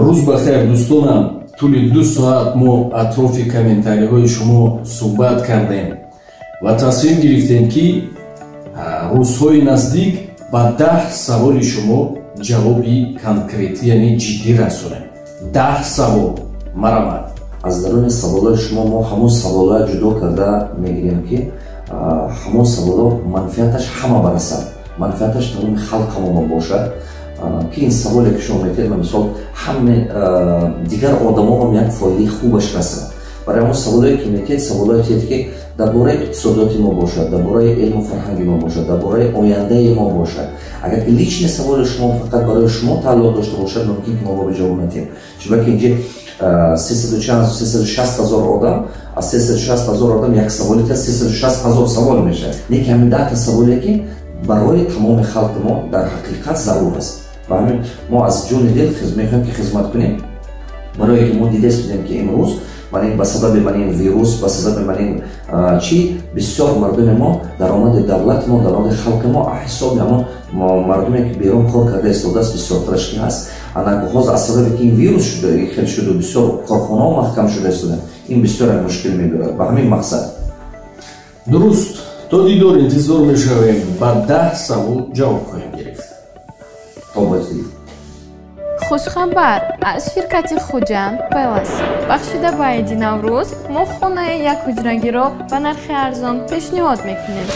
Рӯз бахайр, дӯстонам. Тӯли 2 соат мо атрофи комментариҳои шумо суҳбат кардем ва тасмим гирифтем, ки рӯзҳои наздик ба 10 саволи шумо ҷавоби конкретӣ, яъне ҷиддӣ расонем. 10 савол, марамад. Аз даруни саволҳои шумо мо ҳамон саволҳоя ҷудо карда мегирем, ки ҳамон саволҳо манфиаташ ҳама барасад, манфиаташ тамоми халқамон бошад, ки ин саволе, ки шумо метиҳед, мисол, ҳаме дигар одамоам як фоидаи хубаш расад. Барои ҳамон саволое, ки метиҳед, саволое тиҳед, ки дар бораи иқтисодиёти мо бошад, дар бораи илму фарҳанги мо бошад, дар бораи ояндаи мо бошад. Агар ки личный саволи шумо фақат барои шумо тааллуқ дошта бошад, мумкин ки мо боби ҷавоб надиҳем, чунки инҷи сесаду чанд, 360 000 одам, аз 360 000 одам як саволе та 360 000 савол мешавад. Не ки ҳамин 10-та саволе, ки барои тамоми халқи мо дар ҳақиқат зарур аст. Ва ҳамин мо аз ҷони дил мехоҳем, ки хизмат кунем, барое ки мо дида истодем, ки имрӯз ман ин ба сабаби ман ин вирус, ба сабаби ман ин чӣ, бисёр мардуми мо, даромади давлати мо, даромади халқи мо ҳисоби ҳамон мардуме, ки берун кор карда истодааст, бисёртараш ки ҳаст. Ана ҳозир аз сабаби ки ин вирус шуда, хел шуду, бисёр корхонаҳо маҳкам шуда истода, ин бисёр як мушкил мебиёрад. Ба ҳамин мақсад. Дуруст, то дидор интизор мешавем, ба 10 савол ҷавоб хоҳем гирифт. То боздид. Хушхабар аз ширкати «Хуҷанд Пелас»: бахшида ба иди Наврӯз мо хонаи якҳуҷрагиро ба нархи арзон пешниҳод мекунем.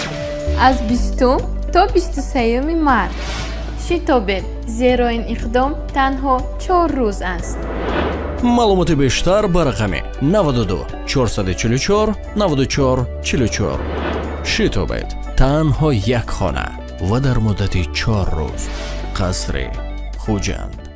Аз 20-ум то 23-юми март шитобед, зеро ин иқдом танҳо 4 рӯз аст. Маълумоти бештар ба рақами 92 444 94 44. Шитобед, танҳо як хона ва дар муддати 4 рӯз. Қасри Хуҷанд.